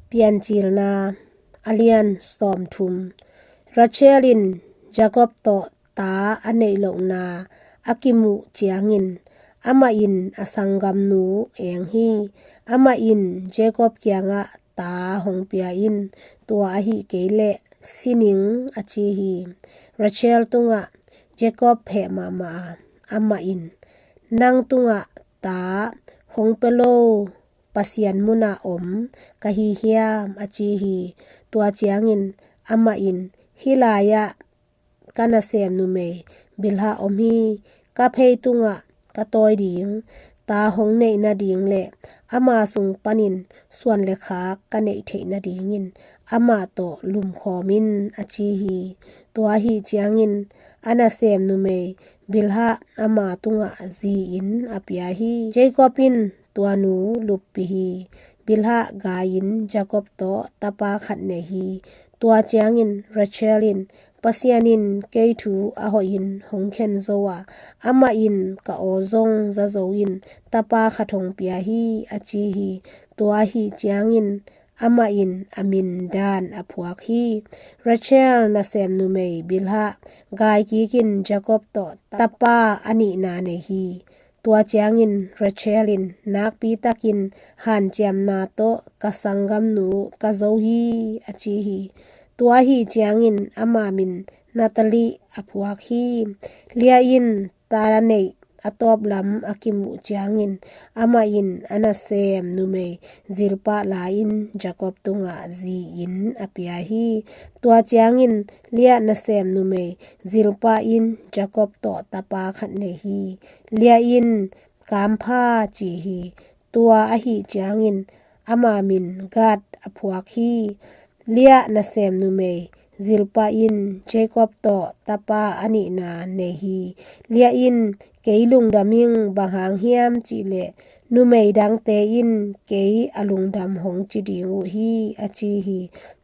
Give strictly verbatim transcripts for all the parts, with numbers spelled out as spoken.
Piancilna a lian sawmthum. Rachel in Jacob tawh ta a neih lohna a kimuh ciangin, amah in a sanggamnu eng hi. Amah in Jacob kiangah, "Ta hong pia in, tua ahih kei leh si ning," a ci hi. Rachel tungah Jacob heh mahmah a, amah in, "Nang tungah ta hong pia lo Pasian munah om ka hi hiam?" a ci hi. Tua ciangin amah in, "Hih lai-ah ka nasem numei Bilhah om hi. Ka phei tungah ka tawi ding, ta hong neih nading le ama sung panin suan le khak ka neih theih nadingin amah tawh lumkhawm in," a ci hi. Tua ahih ciangin a nasem numei Bilhah ama tungah zi-in a pia hi. Jacob in tua nu luppih hi. Bilhah gai-in Jacob tawh tapa khat nei hi. Tua ciangin Rachel in, "Pasian in kei thu a hoihin hong khen zo a, amah in ka aw zong za zo in tapa khat hong pia hi," a ci hi. Tua ahih ciangin amah in a min Dan a phuak hi. Rachel nasem numei Bilhah gai kikin Jacob tawh tapa a nihna nei hi. Tua ciangin Rachel in, "Nakpi takin hanciamna tawh ka sanggamnu ka zo hi," a ci hi. Tua ahih ciangin ama min Naphtali a phuak hi. Leah in ta neih a tawplam a kimuh ciangin amah in a nasem numei Zilpah la-in Jacob tungah zi-in a pia hi. Tua ciangin Leah nasem numei Zilpah in Jacob tawh tapa khat nei hi. Leah in Kampha ci hi. Tua ahih ciangin ama min Gad a phuak hi. Leah nasem numei Zilpah in Jacob tawh tapa a nihna nei hi. Leah in, "Kei lungdam ing, bang hang hiam cih leh numei dangte in kei a lungdam hong ci ding uh hi," a ci hi.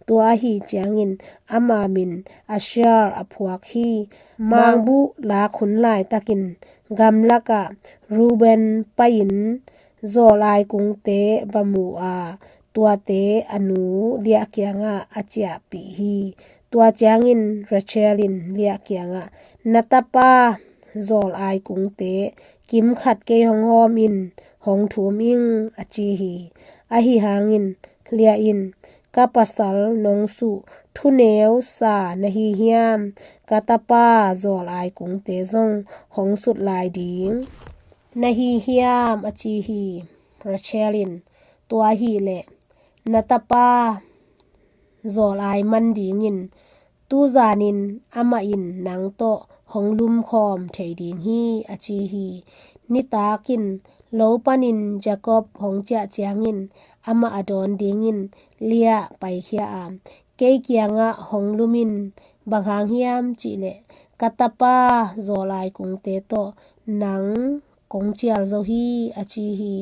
Tua ahih ciangin ama min Asher a phuak hi. Mangbuh lak hun laitakin gamlakah Reuben pai-in zawlai kungte va mu a, tuate a nu Leah kiangah a ciahpih hi. Tua ciangin Rachel in Leah kiangah, "Na tapa zawlai kungte kimkhat kei hong hawm in, hong thum ing," a ci hi. Ahi hangin Leah in, "Ka pasal nong suh thuneu sa na hi hiam? Ka tapa zawlai kungte zong hong sut lai ding na hi hiam?" a ci hi. Rachel in, "Tua ahih leh na tapa zawlai man dingin tuzanin amah in nang tawh hong lumkhawm thei ding hi," a ci hi. Nitakin lo panin Jacob hong ciah ciangin amah a dawn dingin Leah paikhia a, "Kei kiangah hong lum in, bang hang hiam cih leh ka tapa zawlai kungte tawh nang kong cial zo hi," a ci hi.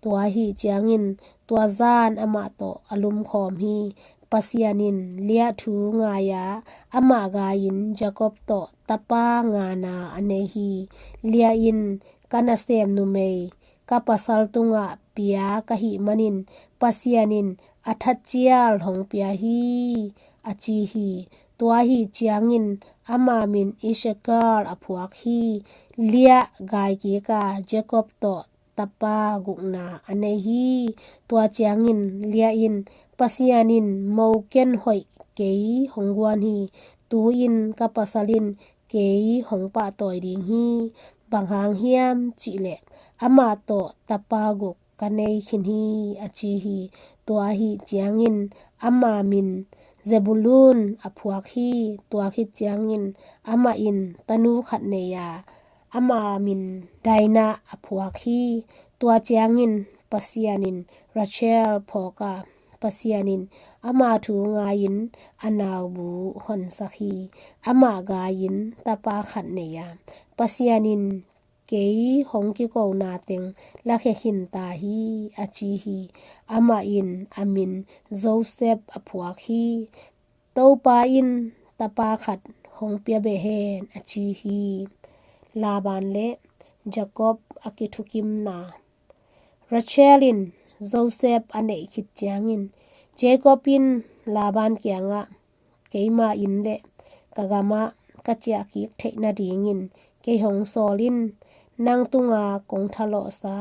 Tua ahih ciangin tua zan amah tawh a lumkhawm hi. Pasian in Leah thu ngai-a amah gai-in Jacob tawh tapa ngana a nei hi. Leah in, "Ka nasem numei ka pasal tungah pia ka hih manin Pasian in a thatcial hong pia hi," a ci hi. Tua ahih ciangin ama min Issachar a phuak hi. Leah gai kik a, Jacob tawh tapa gukna a nei hi. Tua ciangin Leah in, "Pasian in mo ken hoih kei hong guan hi. Tu-in ka pasal in kei hong pahtawi ding hi. Bang hang hiam cih leh amah tawh tapa guk ka nei khin hi," a ci hi. Tua ahih ciangin ama min Zebulun a phuak hi. Tua khit ciangin amah in tanu khat nei a, ama min Dinah a phuak hi. Tua ciangin Pasian in Rachel phawk a, Pasian in ama thu ngai-in a naubu honsak hi. Amah gai-in tapa khat nei a, Pasian in kei hong kikona teng lakhia khin ta hi, a ci hi. Amah in a min Joseph a phuak hi. Topa in tapa khat hong pia beh hen, a ci hi. Laban le Jacob a kithukimna. Rachel in Joseph a neih khit ciangin Jacob in Laban kiangah, "Keima inn le ka gamah ka ciahkik theih nadingin kei hong sawl in. Nang tunga kong thalawhsa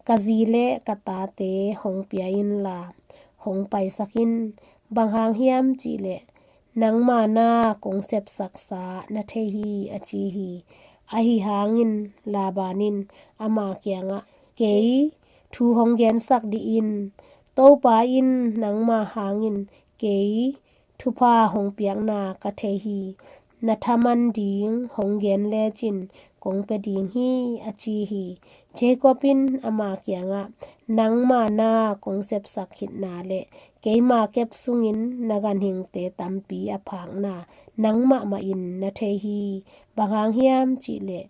ka zi le ka tate hong pia inla hong paisak in. Bang hang hiam cihleh nangma na kong sepsaksa na thei hi," a ci hi. Ahi hangin Laban in ama kiangah, "Kei thu hong gensak dih in. Topa in nangma hangin kei thupha hong piakna ka thei hi. Na thaman ding hong gen lecin kong pia ding hi," a ci hi. Jacob in ama kiangah, "Nangma na kong sepsak khitna le keima kep sungin na ganhingte tampi a phakna nangmah mahin na thei hi. Bang hang hiam cihleh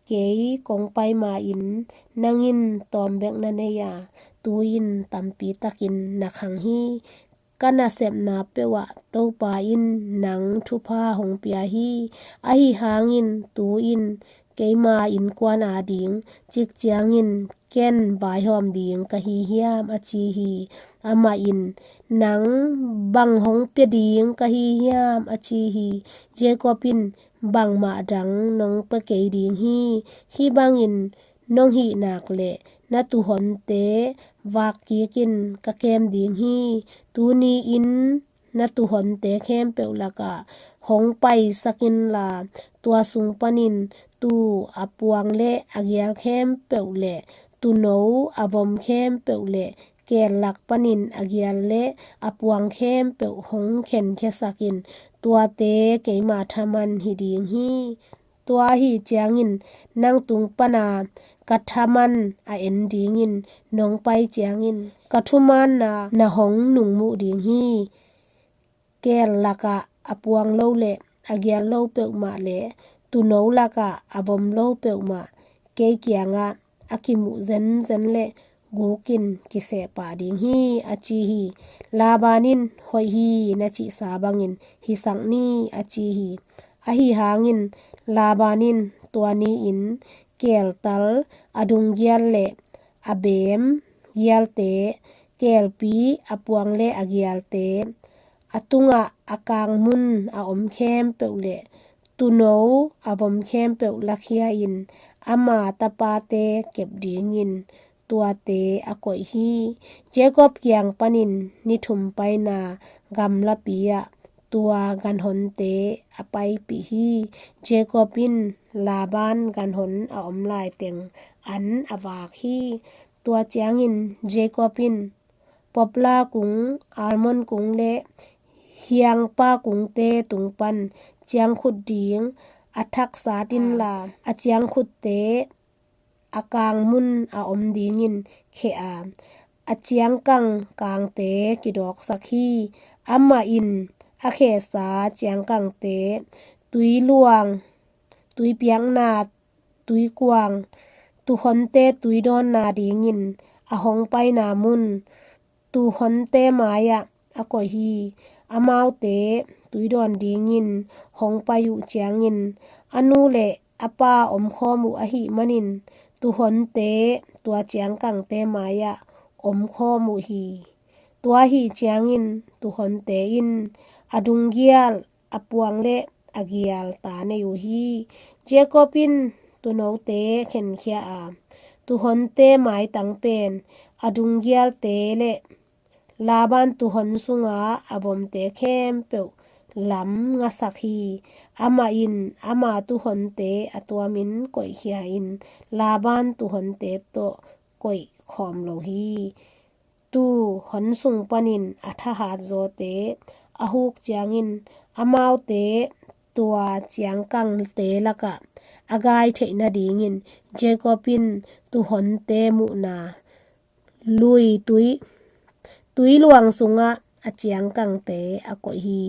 kei kong pai ma-in nang in tawm bek na nei a, tu-in tampi takin na khang hi. Ka nasepna peuhah Topa in nang thupha hong pia hi. Ahi hangin tu-in keima innkuan ading cik ciangin ken vaihawm ding ka hi hiam?" a ci hi. Amah in, "Nang bang hong pia ding ka hi hiam?" a ci hi. Jacob in, "Bangmah dang nong pia kei ding hi. Hih bangin nong hih nak leh na tuuhonte vak kikin ka kem ding hi. Tuni-in na tuuhonte khempeuh lakah hong paisak inla, tua sung panin tuu a puang le a gial khempeuh le tuuno a vom khempeuh le keel lak panin a gial le a puang khempeuh hong khenkhiasak in. Tuate keima thaman hi ding hi. Tua ahi ciangin nang tung pana ka thaman a en dingin nong pai ciangin ka thumaanna na hong nungmuh ding hi. Keel lakah a puang lo le a gial lo peuhmah le tuuno lakah a vom lo peuhmah kei kiangah a kimuh zenzen le gukin kisehpah ding hi," a ci hi. Laban in, "Hoih hi, na cihsa bangin hisak ni," a ci hi. Ahi hangin Laban in tua ni-in keeltal a dung gial le a beem gialte, keelpi a puang le a gialte, a tungah a kangmun a om khempeuh le tuuno a vom khempeuh lakhia-in ama tapate kep dingin tuate a koih hi. Jacob kiang panin ni thum paina gamlapi-ah tua ganhonte a paipih hi. Jacob in Laban ganhon a om laiteng an a vak hi. Tua ciangin Jacob in poplar kung, almond kung le hiangpa kungte tung pan ciangkhut ding a thaksat inla, a ciangkhutte a kangmun a om dingin kheh a, a ciangkang kangte kidawksak hi. Amah in a khehsa ciangkangte tuiluang, tuipiakna tuikuang, tuuhonte tuidawnna dingin a hong paina mun, tuuhonte mai-ah a koih hi. Amaute tuidawn dingin hong pai uh ciangin a nu le a pa omkhawm uh ahih manin tuuhonte tua ciangkangte mai-ah omkhawm uh hi. Tua ahi ciangin tuuhonte in a dung gial, a puang le a gial ta nei uh hi. Jacob in tuunote khenkhia a, tuuhonte maitang pen a dung gialte le Laban tuuhon sunga a vomte khempeuh lam ngasak hi. Amah in ama tuuhonte a tuamin koihkhia in Laban tuuhonte tawh koih khawm lo hi. Tuuhon sung panin a thahat zawte a huk ciangin amaute tua ciangkangte lakah a gai theih nadingin Jacob in tuuhonte muhna lui tui, tuiluang sungah a ciangkangte a koih hi.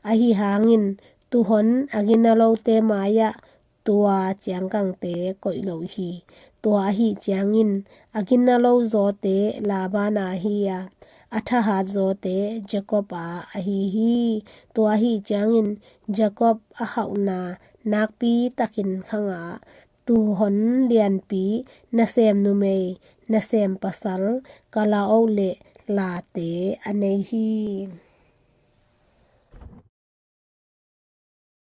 Ahi hangin tuuhon a gina lote mai-ah tua ciangkangte koih lo hi. Tua ahi ciangin a gina lo zawte Laban a hi a, a thahat zawte Jacob a ahi hi. Tua ahi ciangin Jacob a hauhna nakpi takin khang a, tuuhon lianpi, nasem numei, nasem pasal, kalaoh le late a nei hi.